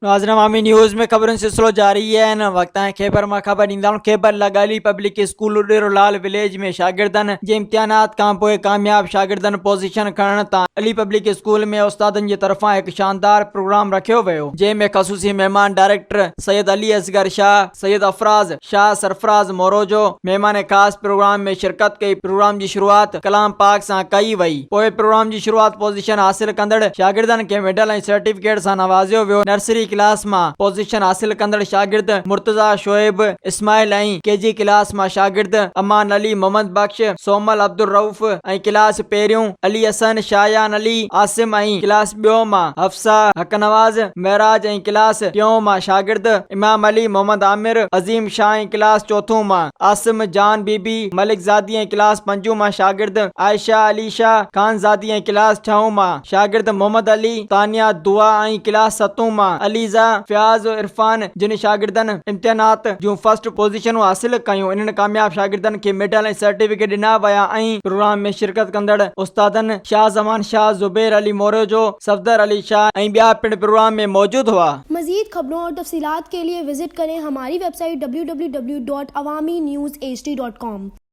ناظرين عوامي نيوز ۾ خبرن سلسلو جاري آهي هن وقت تائين خيبر مان خبر ڏيندا آهيون خيبر لڳ علي پبلڪ اسڪول اڏيرو لال وليج ۾ شاگردن جي امتحانات کانپوء ڪامياب شاگردن پوزيشن کڻڻ تان علي پبلڪ اسڪول ۾ استادن جي طرفان هڪ شاندار پروگرام رکيو ويو جنهن ۾ خصوصي مهمان ڊائريڪٽر سيد علي اصغر شاهه سيد افراز شاهه سرفراز موروجو مهمان خاص پروگرام ۾ شرڪت ڪئي پروگرام جي شروعات ڪلام پاڪ سان ڪئي وئي پوء پروگرام جي شروعات پوزيشن حاصل ڪندڙ شاگردن کي ميڊل ۽ سرٽيفڪيٽ سان نوازيو ويو نرسري ڪلاس مان پوزيشن حاصل ڪندڙ شاگرد مرتضيٰ شعيب اسماعيل ۽ ڪي جي ڪلاس مان شاگرد امان علي محمد بخش سومل عبدالرئوف ۽ ڪلاس پهريون علي حسن شايان علي عاصم ۽ ڪلاس ٻيو مان حفصه حق نواز معراج ۽ ڪلاس ٽيون مان شاگرد امام علي محمد عامر، عظيم شاهه ۽ ڪلاس چوٿون مان عاصم جان بي بي، ملڪ زادي ۽ ڪلاس پنجون مان شاگرد عائشه علي شاهه، خان زادي ۽ ڪلاس ڇهون مان شاگرد محمد علي، تانيا دعا ۽ ڪلاس ستون مان عليزه، فياض عرفان جن شاگردن امتحانات جون فرسٽ پوزيشنون حاصل ڪيون انهن ڪامياب شاگردن کي ميڊل ۽ سرٽيفڪيٽ ڏنا ويا ۽ پروگرام ۾ شرڪت ڪندڙ استادن شاهه زمان شاهه، زبير علي موريجو، صفدر علي شاهه ۽ ٻيا پڻ پروگرام ۾ موجود هئا. मज़ीद खबरों और तफसीलात के लिए विज़िट करें हमारी वेबसाइट www.awamiNewsHD.com.